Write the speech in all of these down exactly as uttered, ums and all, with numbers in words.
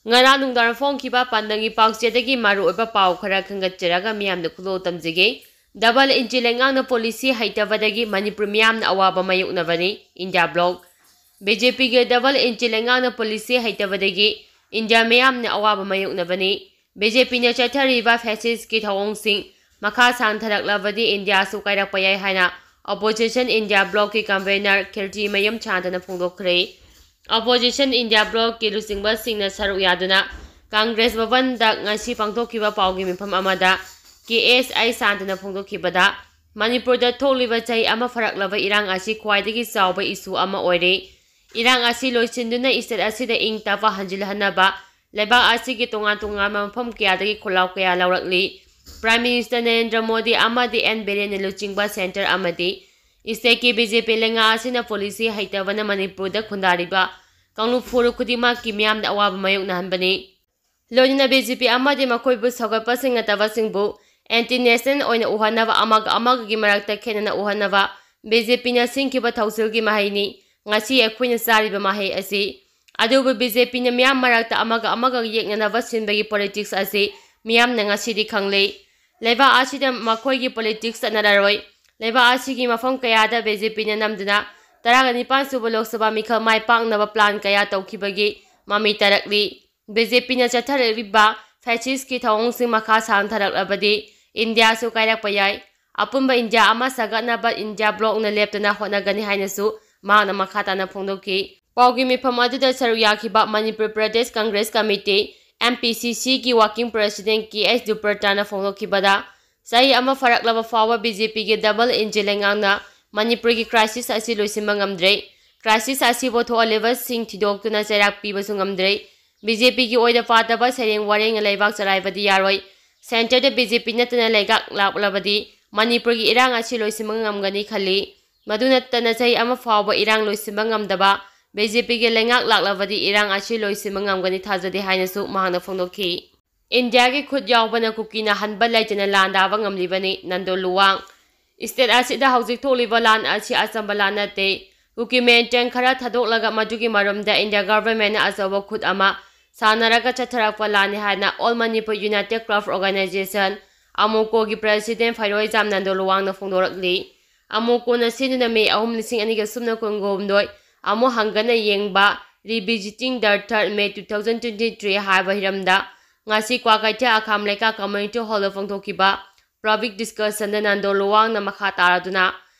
ꯉꯔꯥꯡ ꯅꯨꯡꯗꯥꯡ ꯐꯣꯡꯈꯤꯕ ꯄꯥꯟꯗꯝꯒꯤ ꯄꯥꯎꯆꯦꯗꯒꯤ ꯃꯔꯨꯑꯣꯏꯕ ꯄꯥꯎ ꯈꯔ ꯈꯟꯒꯠꯆꯔꯒ ꯃꯤꯌꯥꯝꯗ ꯈꯨꯗꯣꯜ ꯇꯝꯖꯒꯦ꯫ ꯗꯕꯜ ꯏꯟꯖꯤꯟ ꯂꯩꯉꯥꯛꯅ ꯄꯣꯂꯤꯁꯤ ꯍꯩꯇꯕꯗꯒꯤ ꯃꯅꯤꯄꯨꯔ ꯃꯤꯌꯥꯝꯅ ꯑꯋꯥꯕ ꯃꯥꯌꯣꯛꯅꯕꯅꯤ, ꯏꯟꯗꯤꯌꯥ ꯕ꯭ꯂꯣꯛ꯫ ꯕꯤ ꯖꯦ ꯄꯤꯒꯤ ꯗꯕꯜ ꯏꯟꯖꯤꯟ ꯂꯩꯉꯥꯛꯅ ꯄꯣꯂꯤꯁꯤ ꯍꯩꯇꯕꯗꯒꯤ ꯏꯟꯗꯤꯌꯥ ꯃꯤꯌꯥꯝꯅ ꯑꯋꯥꯕ ꯃꯥꯌꯣꯛꯅꯕꯅꯤ꯫ ꯕꯤ ꯖꯦ ꯄꯤꯅ ꯆꯠꯊꯔꯤꯕ ꯐꯦꯁꯤꯁꯀꯤ ꯊꯧꯑꯣꯡꯁꯤꯡ ꯃꯈꯥ ꯁꯥꯟꯊꯔꯛꯂꯕꯗꯤ ꯏꯟꯗꯤꯌꯥꯁꯨ ꯀꯥꯏꯔꯛꯄ ꯌꯥꯏ ꯍꯥꯏꯅ ꯑꯣꯄꯣꯖꯤꯁꯟ ꯏꯟꯗꯤꯌꯥ ꯕ꯭ꯂꯣꯛꯀꯤ ꯀꯟꯚꯦꯅꯔ ꯀꯤꯔꯇꯤ ꯃꯌꯨꯝ ꯁꯥꯟꯇꯅ ꯐꯣꯡꯗꯣꯛꯈ꯭ꯔꯦ꯫ ꯑꯣꯄꯣꯖꯤꯁꯟ ꯏꯟꯗꯤꯌꯥ ꯕ꯭ꯂꯣꯛꯀꯤ ꯂꯨꯆꯤꯡꯕꯁꯤꯡꯅ ꯁꯔꯨꯛ ꯌꯥꯗꯨꯅ ꯀꯪꯒ꯭ꯔꯦꯁ ꯚꯕꯟꯗ ꯉꯁꯤ ꯄꯥꯡꯊꯣꯛꯈꯤꯕ ꯄꯥꯎꯒꯤ ꯃꯤꯐꯝ ꯑꯃꯗ ꯀꯦ ꯑꯦꯁ ꯑꯥꯏ ꯁꯥꯟꯇꯅ ꯐꯣꯡꯗꯣꯛꯈꯤꯕꯗ, ꯃꯅꯤꯄꯨꯔꯗ ꯊꯣꯛꯂꯤꯕ ꯆꯍꯤ ꯑꯃ ꯐꯔꯛꯂꯕ ꯏꯔꯥꯡ ꯑꯁꯤ ꯈ꯭ꯋꯥꯏꯗꯒꯤ ꯆꯥꯎꯕ ꯏꯁꯨ ꯑꯃ ꯑꯣꯏꯔꯦ꯫ ꯏꯔꯥꯡ ꯑꯁꯤ ꯂꯣꯏꯁꯤꯟꯗꯨꯅ ꯏꯁꯇꯦꯠ ꯑꯁꯤꯗ ꯏꯪ ꯇꯞꯄ ꯍꯟꯖꯤꯜꯍꯟꯅꯕ ꯂꯩꯕꯥꯛ ꯑꯁꯤꯒꯤ ꯇꯣꯉꯥꯟ ꯇꯣꯉꯥꯟꯕ ꯃꯐꯝ ꯀꯌꯥꯗꯒꯤ ꯈꯣꯜꯂꯥꯎ ꯀꯌꯥ ꯂꯧꯔꯛꯂꯤ꯫ ꯄ꯭ꯔꯥꯏꯝ ꯃꯤꯅꯤꯁꯇꯔ ꯅꯔꯦꯟꯗ꯭ꯔ ꯃꯣꯗꯤ ꯑꯃꯗꯤ ꯑꯦꯟ ꯕꯤꯔꯦꯟꯅ ꯂꯨꯆꯤꯡꯕ ꯁꯦꯟꯇꯔ ꯑꯃꯗꯤ ꯏꯁꯇꯦꯠꯀꯤ ꯕꯤ ꯖꯦ ꯄꯤ ꯂꯩꯉꯥꯛ ꯑꯁꯤꯅ ꯄꯣꯂꯤꯁꯤ ꯍꯩꯇꯕꯅ ꯃꯅꯤꯄꯨꯔꯗ ꯈꯨꯟꯗꯥꯔꯤꯕ ꯀꯥꯡꯂꯨꯞ ꯐꯨꯔꯨꯞ ꯈꯨꯗꯤꯡꯃꯛꯀꯤ ꯃꯤꯌꯥꯝꯗ ꯑꯋꯥꯕ ꯃꯥꯌꯣꯛꯅꯍꯟꯕꯅꯤ꯫ ꯂꯣꯏꯅꯅ ꯕꯤ ꯖꯦ ꯄꯤ ꯑꯃꯗꯤ ꯃꯈꯣꯏꯕꯨ ꯁꯧꯒꯠꯄꯁꯤꯡ ꯅꯠꯇꯕꯁꯤꯡꯕꯨ ꯑꯦꯟꯇꯤ ꯅꯦꯁꯅꯦꯜ ꯑꯣꯏꯅ ꯎꯍꯟꯅꯕ, ꯑꯃꯒ ꯑꯃꯒꯒꯤ ꯃꯔꯛꯇ ꯈꯦꯠꯅꯅ ꯎꯍꯟꯅꯕ ꯕꯤ ꯖꯦ ꯄꯤꯅ ꯁꯤꯟꯈꯤꯕ ꯊꯧꯁꯤꯜꯒꯤ ꯃꯍꯩꯅꯤ ꯉꯁꯤ ꯑꯩꯈꯣꯏꯅ ꯆꯥꯔꯤꯕ ꯃꯍꯩ ꯑꯁꯤ꯫ ꯑꯗꯨꯕꯨ ꯕꯤ ꯖꯦ ꯄꯤꯅ ꯃꯤꯌꯥꯝ ꯃꯔꯛꯇ ꯑꯃꯒ ꯑꯃꯒ ꯌꯦꯛꯅꯅꯕ ꯁꯤꯟꯕꯒꯤ ꯄꯣꯂꯤꯇꯤꯛꯁ ꯑꯁꯤ ꯃꯤꯌꯥꯝꯅ ꯉꯁꯤꯗꯤ ꯈꯪꯂꯦ꯫ ꯂꯩꯕꯥꯛ ꯑꯁꯤꯗ ꯃꯈꯣꯏꯒꯤ ꯄꯣꯂꯤꯇꯤꯛꯁ ꯆꯠꯅꯔꯔꯣꯏ꯫ ꯂꯩꯕꯥꯛ ꯑꯁꯤꯒꯤ ꯃꯐꯝ ꯀꯌꯥꯗ ꯕꯤ ꯖꯦ ꯄꯤꯅ ꯅꯝꯗꯨꯅ ꯇꯔꯥꯒ ꯅꯤꯄꯥꯟ ꯁꯨꯕ ꯂꯣꯛ ꯁꯚꯥ ꯃꯤꯈꯜ ꯃꯥꯏ ꯄꯥꯛꯅꯕ ꯄ꯭ꯂꯥꯟ ꯀꯌꯥ ꯇꯧꯈꯤꯕꯒꯤ ꯃꯃꯤ ꯇꯥꯔꯛꯂꯤ꯫ ꯕꯤ ꯖꯦ ꯄꯤꯅ ꯆꯠꯊꯔꯛꯂꯤꯕ ꯐꯦꯁꯤꯁꯀꯤ ꯊꯧꯑꯣꯡꯁꯤꯡ ꯃꯈꯥ ꯁꯥꯟꯊꯔꯛꯂꯕꯗꯤ ꯏꯟꯗꯤꯌꯥꯁꯨ ꯀꯥꯏꯔꯛꯄ ꯌꯥꯏ꯫ ꯑꯄꯨꯟꯕ ꯏꯟꯗꯤꯌꯥ ꯑꯃ ꯁꯥꯒꯠꯅꯕ ꯏꯟꯗꯤꯌꯥ ꯕ꯭ꯂꯣꯛꯅ ꯂꯦꯞꯇꯅ ꯍꯣꯠꯅꯒꯅꯤ ꯍꯥꯏꯅꯁꯨ ꯃꯍꯥꯛꯅ ꯃꯈꯥ ꯇꯥꯅ ꯐꯣꯡꯗꯣꯛꯈꯤ꯫ ꯄꯥꯎꯒꯤ ꯃꯤꯐꯝ ꯑꯗꯨꯗ ꯁꯔꯨꯛ ꯌꯥꯈꯤꯕ Manipur Pradesh Congress committee, M P C ꯁꯤꯒꯤ ꯋꯥꯀꯤꯡ ꯄ꯭ꯔꯁꯤꯗꯦꯟꯠ ꯀꯦ ꯑꯦꯁ ꯗꯨꯄ꯭ꯔꯇꯥꯅ ꯐꯣꯡꯗꯣꯛꯈꯤꯕꯗ, ꯆꯍꯤ ꯑꯃ ꯐꯥꯔꯛꯂꯕ ꯐꯥꯎꯕ ꯕꯤ ꯖꯦ ꯄꯤꯒꯤ ꯗꯕꯜ ꯏꯟꯖꯤꯟ ꯂꯩꯉꯥꯛꯅ ꯃꯅꯤꯄꯨꯔꯒꯤ ꯀ꯭ꯔꯥꯏꯁꯤꯁ ꯑꯁꯤ ꯂꯣꯏꯁꯤꯟꯕ ꯉꯝꯗ꯭ꯔꯦ꯫ ꯀ꯭ꯔꯥꯏꯁꯤꯁ ꯑꯁꯤꯕꯨ ꯊꯣꯛꯍꯜꯂꯤꯕꯁꯤꯡ ꯊꯤꯗꯣꯛꯇꯨꯅ ꯆꯩꯔꯥꯛ ꯄꯤꯕꯁꯨ ꯉꯝꯗ꯭ꯔꯦ꯫ ꯕꯤ ꯖꯦ ꯄꯤꯒꯤ ꯑꯣꯏꯗ ꯄꯥꯗꯕ ꯁꯩꯔꯦꯡ ꯋꯥꯔꯦꯡꯅ ꯂꯩꯕꯥꯛ ꯆꯂꯥꯏꯕꯗꯤ ꯌꯥꯔꯣꯏ꯫ ꯁꯦꯟꯇꯔꯗ ꯕꯤ ꯖꯦ ꯄꯤ ꯅꯠꯇꯅ ꯂꯩꯉꯥꯛ ꯂꯥꯛꯂꯕꯗꯤ ꯃꯅꯤꯄꯨꯔꯒꯤ ꯏꯔꯥꯡ ꯑꯁꯤ ꯂꯣꯏꯁꯤꯟꯕ ꯉꯝꯒꯅꯤ ꯈꯜꯂꯤ꯫ ꯃꯗꯨ ꯅꯠꯇꯅ ꯆꯍꯤ ꯑꯃ ꯐꯥꯎꯕ ꯏꯔꯥꯡ ꯂꯣꯏꯁꯤꯟꯕ ꯉꯝꯗꯕ ꯕꯤ ꯖꯦ ꯄꯤꯒꯤ ꯂꯩꯉꯥꯛ ꯂꯥꯛꯂꯕꯗꯤ ꯏꯔꯥꯡ ꯑꯁꯤ ꯂꯣꯏꯁꯤꯟꯕ ꯉꯝꯒꯅꯤ ꯊꯥꯖꯗꯦ ꯍꯥꯏꯅꯁꯨ ꯃꯍꯥꯛꯅ ꯐꯣꯡꯗꯣꯛꯈꯤ꯫ ꯏꯟꯗꯤꯌꯥꯒꯤ ꯈꯨꯠ ꯌꯥꯎꯕꯅ ꯀꯨꯀꯤꯅ ꯍꯟꯕ ꯂꯩꯇꯅ ꯂꯥꯟ ꯗꯥꯕ ꯉꯝꯂꯤꯕꯅꯤ, ꯅꯟꯗꯣ ꯂꯨꯋꯥꯡ꯫ ꯏꯁꯇꯦꯠ ꯑꯁꯤꯗ ꯍꯧꯖꯤꯛ ꯊꯣꯛꯂꯤꯕ ꯂꯥꯟ ꯑꯁꯤ ꯑꯆꯝꯕ ꯂꯥꯟ ꯅꯠꯇꯦ꯫ ꯀꯨꯀꯤ ꯃꯤꯂꯤꯇꯦꯟꯠ ꯈꯔ ꯊꯥꯗꯣꯛꯂꯒ ꯃꯗꯨꯒꯤ ꯃꯔꯨꯝꯗ ꯏꯟꯗꯤꯌꯥ ꯒꯚꯔꯟꯃꯦꯟꯠꯅ ꯑꯆꯧꯕ ꯈꯨꯠ ꯑꯃ ꯁꯥꯟꯅꯔꯒ ꯆꯠꯊꯔꯛꯄ ꯂꯥꯟꯅꯤ ꯍꯥꯏꯅ All Manipur United Club Organization, ꯑꯃꯣꯀꯣꯒꯤ president ꯐꯩꯔꯣꯏꯖꯥꯝ Nando ꯂꯨꯋꯥꯡꯅ ꯐꯣꯡꯗꯣꯔꯛꯂꯤ꯫ ꯑꯃꯣꯀꯣꯅ ꯁꯤꯟꯗꯨꯅ ꯃꯦ ꯑꯍꯨꯝ, ꯂꯤꯁꯤꯡ ꯑꯅꯤꯒ ꯁꯨꯞꯅ ꯀꯨꯟꯍꯨꯝꯗꯣꯏ ꯑꯃꯨꯛ ꯍꯟꯒꯠꯅ ꯌꯦꯡꯕ, Revisiting the Third May two thousand twenty-three ꯍꯥꯏꯕ ꯍꯤꯔꯝꯗ ꯉꯁꯤ ꯀ꯭ꯋꯥꯀꯩꯊꯦꯜ ꯑꯈꯥꯝ ꯂꯩꯀꯥ community hall ꯗ ꯐꯣꯡꯗꯣꯛꯈꯤꯕ public discussion ꯗ ꯅꯟꯗꯣ ꯂꯨꯋꯥꯡꯅ ꯃꯈꯥ ꯇꯥꯔꯗꯨꯅ,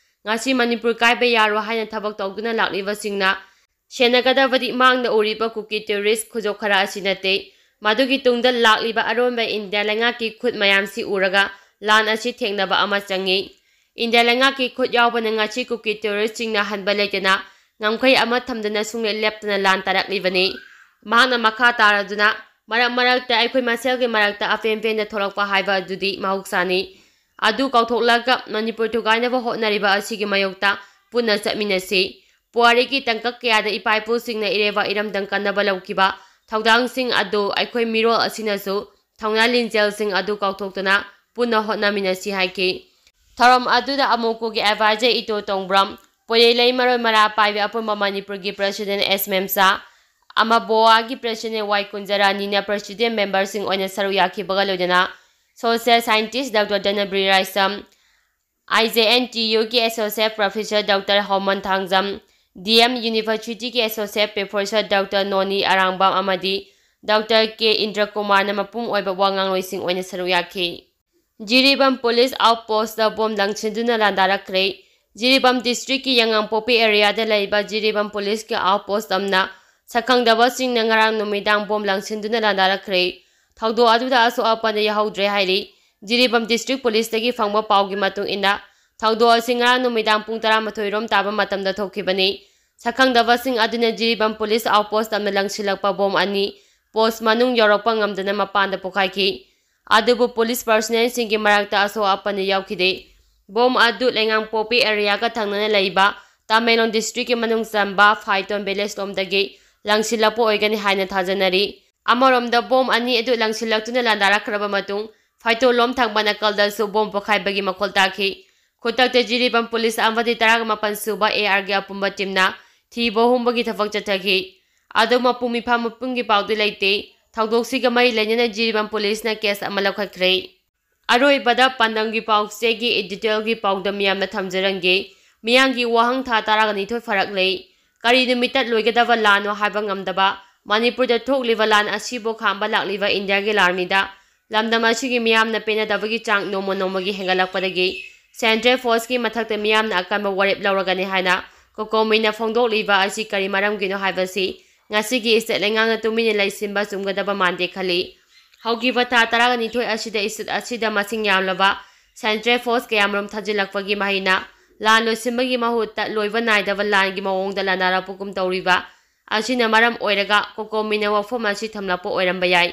ꯉꯁꯤ ꯃꯅꯤꯄꯨꯔ ꯀꯥꯏꯕ ꯌꯥꯔꯣꯏ ꯍꯥꯏꯅ ꯊꯕꯛ ꯇꯧꯗꯨꯅ ꯂꯥꯛꯂꯤꯕꯁꯤꯡꯅ ꯁꯦꯟꯅꯒꯗꯕꯗꯤ ꯃꯥꯡꯗ ꯎꯔꯤꯕ ꯀꯨꯀꯤ terrorist ꯈꯨꯖꯣꯞ ꯈꯔ ꯑꯁꯤ ꯅꯠꯇꯦ꯫ ꯃꯗꯨꯒꯤ ꯇꯨꯡꯗ ꯂꯥꯛꯂꯤꯕ ꯑꯔꯣꯟꯕ ꯏꯟꯗꯤꯌꯥ ꯂꯩꯉꯥꯛꯀꯤ ꯈꯨꯠ ꯃꯌꯥꯝꯁꯤ ꯎꯔꯒ ꯂꯥꯟ ꯑꯁꯤ ꯊꯦꯡꯅꯕ ꯑꯃ ꯆꯪꯏ꯫ ꯏꯟꯗꯤꯌꯥ ꯂꯩꯉꯥꯛꯀꯤ ꯈꯨꯠ ꯌꯥꯎꯕꯅ ꯉꯁꯤ ꯀꯨꯀꯤ terrorist ꯁꯤꯡꯅ ꯍꯟꯕ ꯂꯩꯇꯅ ꯉꯝꯈꯩ ꯑꯃ ꯊꯝꯗꯅ ꯁꯨꯡꯂꯦꯞ ꯂꯦꯞꯇꯅ ꯂꯥꯟ ꯇꯥꯔꯛꯂꯤꯕꯅꯤ꯫ ꯃꯍꯥꯛꯅ ꯃꯈꯥ ꯇꯥꯔꯗꯨꯅ, ꯃꯔꯛ ꯃꯔꯛꯇ ꯑꯩꯈꯣꯏ ꯃꯁꯦꯜꯒꯤ ꯃꯔꯛꯇ ꯑꯐꯦꯟ ꯐꯦꯟꯗ ꯊꯣꯛꯂꯛꯄ ꯍꯥꯏꯕ ꯑꯗꯨꯗꯤ ꯃꯍꯧꯁꯥꯅꯤ꯫ ꯑꯗꯨ ꯀꯥꯎꯊꯣꯛꯂꯒ ꯃꯅꯤꯄꯨꯔ ꯊꯨꯒꯥꯏꯅꯕ ꯍꯣꯠꯅꯔꯤꯕ ꯑꯁꯤꯒꯤ ꯃꯥꯌꯣꯛꯇ ꯄꯨꯟꯅ ꯆꯠꯃꯤꯟꯅꯁꯤ꯫ ꯄꯨꯋꯥꯔꯤꯒꯤ ꯇꯥꯡꯀꯛ ꯀꯌꯥꯗ ꯏꯄꯥ ꯏꯄꯨꯁꯤꯡꯅ ꯏꯔꯩꯕꯥꯛ ꯏꯔꯝꯗꯝ ꯀꯟꯅꯕ ꯂꯧꯈꯤꯕ ꯊꯧꯗꯥꯡꯁꯤꯡ ꯑꯗꯨ ꯑꯩꯈꯣꯏ ꯃꯤꯔꯣꯜ ꯑꯁꯤꯅꯁꯨ ꯊꯧꯅꯥ ꯂꯤꯡꯖꯦꯜꯁꯤꯡ ꯑꯗꯨ ꯀꯥꯎꯊꯣꯛꯇꯅ ꯄꯨꯟꯅ ꯍꯣꯠꯅꯃꯤꯟꯅꯁꯤ ꯍꯥꯏꯈꯤ꯫ ꯊꯧꯔꯝ ꯑꯗꯨꯗ ꯑꯃꯣꯀꯣꯒꯤ advisor ꯏꯇꯣ ꯇꯣꯡꯕ꯭ꯔꯝ, ꯄꯣꯏꯔꯩꯂꯩ ꯃꯔꯣꯏ ꯃꯔꯥ ꯄꯥꯏꯕꯤ ꯑꯄꯨꯟꯕ ꯃꯅꯤꯄꯨꯔꯒꯤ president ꯑꯦꯁ ꯃꯦꯝꯆꯥ, ꯑꯃꯕꯣꯋꯥꯒꯤ president ꯋꯥꯏ ꯀꯨꯟꯖꯔꯥꯅꯤꯅ president member ꯁꯤꯡ ꯑꯣꯏꯅ ꯁꯔꯨꯛ ꯌꯥꯈꯤꯕꯒ ꯂꯣꯏꯅꯅ social scientist Doctor Dhanabir Laishram, I J N T ꯌꯨꯒꯤ associate professor Doctor Homen Thangjam, D M Universityꯒꯤ associate professor Doctor ꯅꯣꯅꯤ ꯑꯔꯥꯡꯕꯝ ꯑꯃꯗꯤ Doctor ꯀꯦ ꯏꯟꯗ꯭ꯔꯀꯨꯃꯥꯔꯅ ꯃꯄꯨꯝ ꯑꯣꯏꯕ ꯋꯥ ꯉꯥꯡꯂꯣꯏꯁꯤꯡ ꯑꯣꯏꯅ ꯁꯔꯨꯛ ꯌꯥꯈꯤ꯫ Jiribam police outpostꯇ bomb ꯂꯪꯁꯤꯟꯗꯨꯅ ꯂꯥꯟꯗꯥꯔꯛꯈ꯭ꯔꯦ꯫ ꯖꯤꯔꯤꯕꯥꯝ districtꯀꯤ ꯌꯥꯉꯥꯡꯄꯣꯛꯄꯤ areaꯗ ꯂꯩꯕ ꯖꯤꯔꯤꯕꯥꯝ policeꯀꯤ outpost ꯑꯃꯅ ꯁꯛꯈꯪꯗꯕꯁꯤꯡꯅ ꯉꯔꯥꯡ ꯅꯨꯃꯤꯗꯥꯡ bomb ꯂꯪꯁꯤꯟꯗꯨꯅ ꯂꯥꯟꯗꯥꯔꯛꯈ꯭ꯔꯦ꯫ ꯊꯧꯗꯣꯛ ꯑꯗꯨꯗ ꯑꯁꯣꯛ ꯑꯄꯟ ꯌꯥꯎꯍꯧꯗ꯭ꯔꯦ ꯍꯥꯏꯔꯤ꯫ ꯖꯤꯔꯤꯕꯥꯝ district policeꯇꯒꯤ ꯐꯪꯕ ꯄꯥꯎꯒꯤ ꯃꯇꯨꯡ ꯏꯟꯅ, ꯊꯧꯗꯣꯛ ꯑꯁꯤ ꯉꯔꯥꯡ ꯅꯨꯃꯤꯗꯥꯡ ꯄꯨꯡ ꯇꯔꯥꯃꯥꯊꯣꯏ ꯔꯣꯝ ꯇꯥꯕ ꯃꯇꯝꯗ ꯊꯣꯛꯈꯤꯕꯅꯤ꯫ ꯁꯛꯈꯪꯗꯕꯁꯤꯡ ꯑꯗꯨꯅ ꯖꯤꯔꯤꯕꯥꯝ police outpost ꯑꯃꯅ ꯂꯪꯁꯤꯜꯂꯛꯄ bomb ꯑꯅꯤ post ꯃꯅꯨꯡ ꯌꯧꯔꯛꯄ ꯉꯝꯗꯅ ꯃꯄꯥꯟꯗ ꯄꯣꯈꯥꯏꯈꯤ꯫ ꯑꯗꯨꯕꯨ police personnelꯁꯤꯡꯒꯤ ꯃꯔꯛꯇ ꯑꯁꯣꯛ ꯑꯄꯟ ꯌꯥꯎꯈꯤꯗꯦ꯫ Bomb ꯑꯗꯨ ꯂꯩꯉꯥꯡꯄꯣꯛꯄꯤ areaꯒ ꯊꯪꯅꯅ ꯂꯩꯕ ꯇꯃꯦꯡꯂꯣꯡ districtꯀꯤ ꯃꯅꯨꯡ ꯆꯟꯕ ꯐꯥꯏꯇꯣꯟ village ꯂꯣꯝꯗꯒꯤ ꯂꯪꯁꯤꯜꯂꯛꯄ ꯑꯣꯏꯒꯅꯤ ꯍꯥꯏꯅ ꯊꯥꯖꯅꯔꯤ꯫ ꯑꯃꯔꯣꯝꯗ, bomb ꯑꯅꯤ ꯑꯗꯨ ꯂꯪꯁꯤꯜꯂꯛꯇꯨꯅ ꯂꯥꯟꯗꯥꯔꯛꯈ꯭ꯔꯕ ꯃꯇꯨꯡ, ꯐꯥꯏꯇꯣꯟ ꯂꯣꯝ ꯊꯪꯕ ꯅꯥꯀꯜꯗꯁꯨ bomb ꯄꯣꯈꯥꯏꯕꯒꯤ ꯃꯈꯣꯜ ꯇꯥꯈꯤ꯫ ꯈꯨꯗꯛꯇ ꯖꯤꯔꯤꯕꯥꯝ police ꯑꯃꯗꯤ ꯇꯔꯥꯃꯥꯄꯟ ꯁꯨꯕ ARꯒꯤ ꯑꯄꯨꯟꯕ teamꯅ ꯊꯤꯕ ꯍꯨꯝꯕꯒꯤ ꯊꯕꯛ ꯆꯠꯊꯈꯤ꯫ ꯑꯗꯨ ꯃꯄꯨꯡ ꯃꯤꯐꯥ ꯃꯄꯨꯡꯒꯤ ꯄꯥꯎꯗꯤ ꯂꯩꯇꯦ꯫ ꯊꯧꯗꯣꯛꯁꯤꯒ ꯃꯔꯤ ꯂꯩꯅꯅ ꯖꯤꯔꯤꯕꯥꯝ ꯄꯨꯂꯤꯁꯅ ꯀꯦꯁ ꯑꯃ ꯂꯧꯈꯠꯈ꯭ꯔꯦ꯫ ꯑꯔꯣꯏꯕꯗ ꯄꯥꯟꯗꯝꯒꯤ ꯄꯥꯎꯆꯦꯒꯤ editorialꯒꯤ ꯄꯥꯎꯗꯝ ꯌꯥꯝꯅ ꯊꯝꯖꯔꯝꯒꯦ꯫ ꯃꯤꯌꯥꯝꯒꯤ ꯋꯥꯍꯪ ꯊꯥ ꯇꯔꯥꯒ ꯅꯤꯊꯣꯏ ꯐꯥꯔꯛꯂꯦ꯫ ꯀꯔꯤ ꯅꯨꯃꯤꯠꯇ ꯂꯣꯏꯒꯗꯕ ꯂꯥꯟꯅꯣ ꯍꯥꯏꯕ ꯉꯝꯗꯕ ꯃꯅꯤꯄꯨꯔꯗ ꯊꯣꯛꯂꯤꯕ ꯂꯥꯟ ꯑꯁꯤꯕꯨ ꯈꯥꯝꯕ ꯂꯥꯛꯂꯤꯕ ꯏꯟꯗꯤꯌꯥꯒꯤ ꯂꯥꯟꯃꯤꯗ ꯂꯝꯗꯝ ꯑꯁꯤꯒꯤ ꯃꯤꯌꯥꯝꯅ ꯄꯦꯟꯅꯗꯕꯒꯤ ꯆꯥꯡ ꯅꯣꯡꯃ ꯅꯣꯡꯃꯒꯤ ꯍꯦꯟꯒꯠꯂꯛꯄꯗꯒꯤ central forceꯀꯤ ꯃꯊꯛꯇ ꯃꯤꯌꯥꯝꯅ ꯑꯀꯟꯕ ꯋꯥꯔꯦꯞ ꯂꯧꯔꯒꯅꯤ ꯍꯥꯏꯅ ꯀꯣꯀꯣꯃꯤꯅ ꯐꯣꯡꯗꯣꯛꯂꯤꯕ ꯑꯁꯤ ꯀꯔꯤ ꯃꯔꯝꯒꯤꯅꯣ ꯍꯥꯏꯕꯁꯤ ꯉꯁꯤꯒꯤ state ꯂꯩꯉꯥꯛꯅ ꯇꯨꯃꯤꯟꯅ ꯂꯩꯁꯤꯟꯕ ꯆꯨꯝꯒꯗꯕ ꯃꯥꯟꯗꯦ ꯈꯜꯂꯤ꯫ ꯍꯧꯈꯤꯕ ꯊꯥ ꯇꯔꯥꯒ ꯅꯤꯊꯣꯏ ꯑꯁꯤꯗ state ꯑꯁꯤꯗ ꯃꯁꯤꯡ ꯌꯥꯝꯂꯕ central force ꯀꯌꯥꯃꯔꯨꯝ ꯊꯥꯖꯤꯜꯂꯛꯄꯒꯤ ꯃꯍꯩꯅ ꯂꯥꯟ ꯂꯣꯏꯁꯤꯟꯕꯒꯤ ꯃꯍꯨꯠꯇ ꯂꯣꯏꯕ ꯅꯥꯏꯗꯕ ꯂꯥꯟꯒꯤ ꯃꯑꯣꯡꯗ ꯂꯥꯟꯅꯔꯛꯄꯒꯨꯝ ꯇꯧꯔꯤꯕ ꯑꯁꯤꯅ ꯃꯔꯝ ꯑꯣꯏꯔꯒ ꯀꯣꯀꯣꯃꯤꯅ ꯋꯥꯐꯝ ꯑꯁꯤ ꯊꯝꯂꯛꯄ ꯑꯣꯏꯔꯝꯕ ꯌꯥꯏ꯫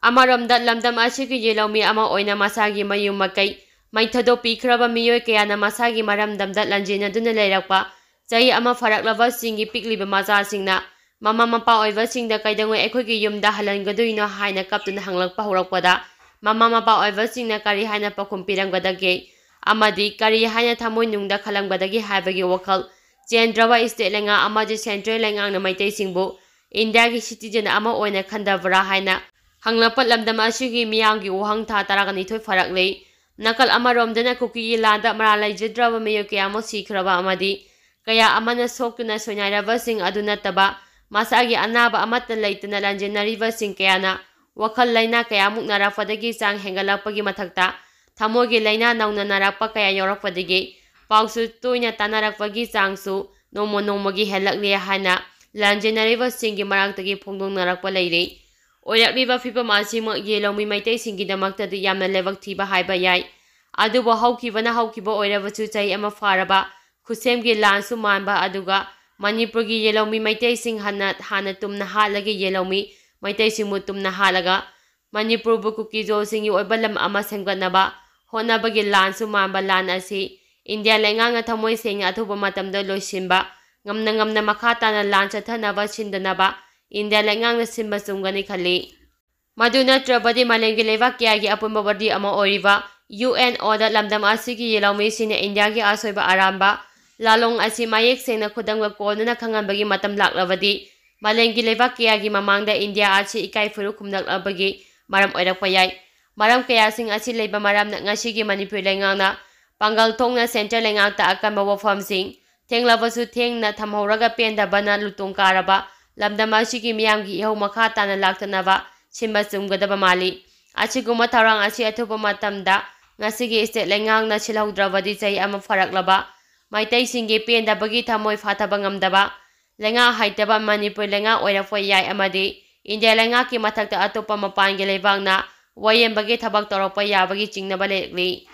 ꯑꯃꯔꯣꯝꯗ ꯂꯝꯗꯝ ꯑꯁꯤꯒꯤ ꯌꯦꯜꯍꯧꯃꯤ ꯑꯃ ꯑꯣꯏꯅ ꯃꯁꯥꯒꯤ ꯃꯌꯨꯝ ꯃꯀꯩ ꯃꯩ ꯊꯥꯗꯣꯛꯄꯤꯈ꯭ꯔꯕ ꯃꯤꯑꯣꯏ ꯀꯌꯥꯅ ꯃꯁꯥꯒꯤ ꯃꯔꯝꯗꯝꯗ ꯂꯥꯟꯖꯦꯟꯅꯗꯨꯅ ꯂꯩꯔꯛꯄ ꯆꯍꯤ ꯑꯃ ꯐꯥꯔꯛꯂꯕꯁꯤꯡꯒꯤ ꯄꯤꯛꯂꯤꯕ ꯃꯆꯥꯁꯤꯡꯅ ꯃꯃꯥ ꯃꯄꯥ ꯑꯣꯏꯕꯁꯤꯡꯗ "ꯀꯩꯗꯧꯉꯩ ꯑꯩꯈꯣꯏꯒꯤ ꯌꯨꯝꯗ ꯍꯜꯍꯟꯒꯗꯣꯏꯅꯣ?" ꯍꯥꯏꯅ ꯀꯞꯇꯨꯅ ꯍꯪꯂꯛꯄ ꯍꯧꯔꯛꯄꯗ ꯃꯃꯥ ꯃꯄꯥ ꯑꯣꯏꯕꯁꯤꯡꯅ ꯀꯔꯤ ꯍꯥꯏꯅ ꯄꯥꯎꯈꯨꯝ ꯄꯤꯔꯝꯒꯗꯒꯦ? ꯑꯃꯗꯤ ꯀꯔꯤ ꯍꯥꯏꯅ ꯊꯃꯣꯏꯅꯨꯡꯗ ꯈꯜꯂꯝꯒꯗꯒꯦ ꯍꯥꯏꯕꯒꯤ ꯋꯥꯈꯜ ꯆꯦꯟꯗ꯭ꯔꯕ state ꯂꯩꯉꯥꯛ ꯑꯃꯗꯤ central ꯂꯩꯉꯥꯛꯅ ꯃꯩꯇꯩꯁꯤꯡꯕꯨ ꯏꯟꯗꯤꯌꯥꯒꯤ citizen ꯑꯃ ꯑꯣꯏꯅ ꯈꯟꯗꯕ꯭ꯔꯥ ꯍꯥꯏꯅ ꯍꯪꯂꯛꯄ ꯂꯝꯗꯝ ꯑꯁꯤꯒꯤ ꯃꯤꯌꯥꯝꯒꯤ ꯋꯥꯍꯪ ꯊꯥ ꯇꯔꯥꯒ ꯅꯤꯊꯣꯏ ꯐꯥꯔꯛꯂꯦ꯫ ꯅꯥꯀꯜ ꯑꯃꯔꯣꯝꯗꯅ ꯀꯨꯀꯤꯒꯤ ꯂꯥꯟꯗ ꯃꯔꯥꯜ ꯂꯩꯖꯗ꯭ꯔꯕ ꯃꯤꯑꯣꯏ ꯀꯌꯥ ꯑꯃ ꯁꯤꯈ꯭ꯔꯕ ꯑꯃꯗꯤ ꯀꯌꯥ ꯑꯃꯅ ꯁꯣꯛꯇꯨꯅ ꯁꯣꯏꯅꯥꯏꯔꯕꯁꯤꯡ ꯑꯗꯨ ꯅꯠꯇꯕ ꯃꯁꯥꯒꯤ ꯑꯅꯥꯕ ꯑꯃꯠꯇ ꯂꯩꯇꯅ ꯂꯥꯟꯖꯦꯟꯅꯔꯤꯕꯁꯤꯡ ꯀꯌꯥꯅ ꯋꯥꯈꯜ ꯂꯩꯅꯥ ꯀꯌꯥꯃꯨꯛ ꯅꯥꯔꯛꯄꯗꯒꯤ ꯆꯥꯡ ꯍꯦꯟꯒꯠꯂꯛꯄꯒꯤ ꯃꯊꯛꯇ ꯊꯃꯣꯏꯒꯤ ꯂꯩꯅꯥ ꯅꯧꯅ ꯅꯥꯔꯛꯄ ꯀꯌꯥ ꯌꯥꯎꯔꯛꯄꯗꯒꯤ ꯄꯥꯎꯁꯨ ꯇꯣꯏꯅ ꯇꯥꯅꯔꯛꯄꯒꯤ ꯆꯥꯡꯁꯨ ꯅꯣꯡꯃ ꯅꯣꯡꯃꯒꯤ ꯍꯦꯜꯂꯛꯂꯦ ꯍꯥꯏꯅ ꯂꯥꯟꯖꯦꯟꯅꯔꯤꯕꯁꯤꯡꯒꯤ ꯃꯔꯛꯇꯒꯤ ꯐꯣꯡꯗꯣꯛꯅꯔꯛꯄ ꯂꯩꯔꯤ꯫ ꯑꯣꯏꯔꯛꯂꯤꯕ ꯐꯤꯕꯝ ꯑꯁꯤꯃꯛ ꯌꯦꯜꯍꯧꯃꯤ ꯃꯩꯇꯩꯁꯤꯡꯒꯤꯗꯃꯛꯇꯗꯤ ꯌꯥꯝꯅ ꯂꯥꯏꯕꯛ ꯊꯤꯕ ꯍꯥꯏꯕ ꯌꯥꯏ꯫ ꯑꯗꯨꯕꯨ ꯍꯧꯈꯤꯕꯅ ꯍꯧꯈꯤꯕ ꯑꯣꯏꯔꯕꯁꯨ ꯆꯍꯤ ꯑꯃ ꯐꯥꯔꯕ ꯈꯨꯠꯁꯦꯝꯒꯤ ꯂꯥꯟꯁꯨ ꯃꯥꯟꯕ ꯑꯗꯨꯒ ꯃꯅꯤꯄꯨꯔꯒꯤ ꯌꯦꯜꯍꯧꯃꯤ ꯃꯩꯇꯩꯁꯤꯡ ꯍꯟꯅ ꯍꯥꯟꯅ ꯇꯨꯝꯅ ꯍꯥꯠꯂꯒ ꯌꯦꯜꯍꯧꯃꯤ ꯃꯩꯇꯩꯁꯤꯡꯕꯨ ꯇꯨꯝꯅ ꯍꯥꯠꯂꯒ ꯃꯅꯤꯄꯨꯔꯕꯨ ꯀꯨꯀꯤꯖꯣꯁꯤꯡꯒꯤ ꯑꯣꯏꯕ ꯂꯝ ꯑꯃ ꯁꯦꯝꯒꯠꯅꯕ ꯍꯣꯠꯅꯕꯒꯤ ꯂꯥꯟꯁꯨ ꯃꯥꯟꯕ ꯂꯥꯟ ꯑꯁꯤ ꯏꯟꯗꯤꯌꯥ ꯂꯩꯉꯥꯛꯅ ꯊꯃꯣꯏ ꯁꯦꯡꯅ ꯑꯊꯨꯕ ꯃꯇꯝꯗ ꯂꯣꯏꯁꯤꯟꯕ ꯉꯝꯅ ꯉꯝꯅ ꯃꯈꯥ ꯇꯥꯅ ꯂꯥꯟ ꯆꯠꯊꯅꯕ ꯁꯤꯟꯗꯅꯕ ꯏꯟꯗꯤꯌꯥ ꯂꯩꯉꯥꯛꯅ ꯁꯤꯟꯕ ꯆꯨꯝꯒꯅꯤ ꯈꯜꯂꯤ꯫ ꯃꯗꯨ ꯅꯠꯇ꯭ꯔꯕꯗꯤ ꯃꯥꯂꯦꯝꯒꯤ ꯂꯩꯕꯥꯛ ꯀꯌꯥꯒꯤ ꯑꯄꯨꯟꯕ ꯋꯥꯔꯤ ꯑꯃ ꯑꯣꯏꯔꯤꯕ ꯌꯨ ꯑꯦꯟ ꯑꯣꯗ ꯂꯝꯗꯝ ꯑꯁꯤꯒꯤ ꯌꯦꯜꯍꯧꯃꯤꯁꯤꯡꯅ ꯏꯟꯗꯤꯌꯥꯒꯤ ꯑꯁꯣꯏꯕ ꯑꯔꯥꯟꯕ ꯂꯥꯂꯣꯡ ꯑꯁꯤ ꯃꯌꯦꯛ ꯁꯦꯡꯅ ꯈꯨꯗꯝꯒ ꯀꯣꯟꯅꯅ ꯈꯪꯍꯟꯕꯒꯤ ꯃꯇꯝ ꯂꯥꯛꯂꯕꯗꯤ ꯃꯥꯂꯦꯝꯒꯤ ꯂꯩꯕꯥꯛ ꯀꯌꯥꯒꯤ ꯃꯃꯥꯡꯗ ꯏꯟꯗꯤꯌꯥ ꯑꯁꯤ ꯏꯀꯥꯏ ꯐꯨꯔꯨ ꯈꯨꯝꯂꯛꯂꯕꯒꯤ ꯃꯔꯝ ꯑꯣꯏꯔꯛꯄ ꯌꯥꯏ꯫ ꯃꯔꯝ ꯀꯌꯥꯁꯤꯡ ꯑꯁꯤ ꯂꯩꯕ ꯃꯔꯝꯅ ꯉꯁꯤꯒꯤ ꯃꯅꯤꯄꯨꯔ ꯂꯩꯉꯥꯛꯅ ꯄꯥꯡꯒꯜ ꯊꯣꯛꯅ ꯁꯦꯟꯇ꯭ꯔꯦꯜ ꯂꯩꯉꯥꯛꯇ ꯑꯀꯟꯕ ꯋꯥꯐꯝꯁꯤꯡ ꯊꯦꯡꯂꯕꯁꯨ ꯊꯦꯡꯅ ꯊꯝꯍꯧꯔꯒ ꯄꯦꯟꯗꯕꯅ ꯂꯨꯇꯣꯡ ꯀꯥꯔꯕ ꯂꯝꯗꯝ ꯑꯁꯤꯒꯤ ꯃꯤꯌꯥꯝꯒꯤ ꯏꯍꯧ ꯃꯈꯥ ꯇꯥꯅ ꯂꯥꯛꯇꯅꯕ ꯁꯤꯟꯕ ꯆꯨꯝꯒꯗꯕ ꯃꯥꯜꯂꯤ꯫ ꯑꯁꯤꯒꯨꯝꯕ ꯊꯧꯔꯥꯡ ꯑꯁꯤ ꯑꯊꯨꯕ ꯃꯇꯝꯗ ꯉꯁꯤꯒꯤ ꯁ꯭ꯇꯦꯠ ꯂꯩꯉꯥꯛꯅ ꯁꯤꯜꯍꯧꯗ꯭ꯔꯕꯗꯤ ꯆꯍꯤ ꯑꯃ ꯐꯥꯔꯛꯂꯕ ꯃꯩꯇꯩꯁꯤꯡꯒꯤ ꯄꯦꯟꯗꯕꯒꯤ ꯊꯃꯣꯏ ꯐꯥꯊꯕ ꯉꯝꯗꯕ, ꯂꯩꯉꯥꯛ ꯍꯩꯇꯕ ꯃꯅꯤꯄꯨꯔ ꯂꯩꯉꯥꯛ ꯑꯣꯏꯔꯛꯄ ꯌꯥꯏ ꯑꯃꯗꯤ ꯏꯟꯗꯤꯌꯥ ꯂꯩꯉꯥꯛꯀꯤ ꯃꯊꯛꯇ ꯑꯇꯣꯞꯄ ꯃꯄꯥꯟꯒꯤ ꯂꯩꯕꯥꯛꯅ ꯋꯥꯌꯦꯟꯕꯒꯤ ꯊꯕꯛ ꯇꯧꯔꯛꯄ ꯌꯥꯕꯒꯤ ꯆꯤꯡꯅꯕ ꯂꯩꯔꯛꯂꯤ꯫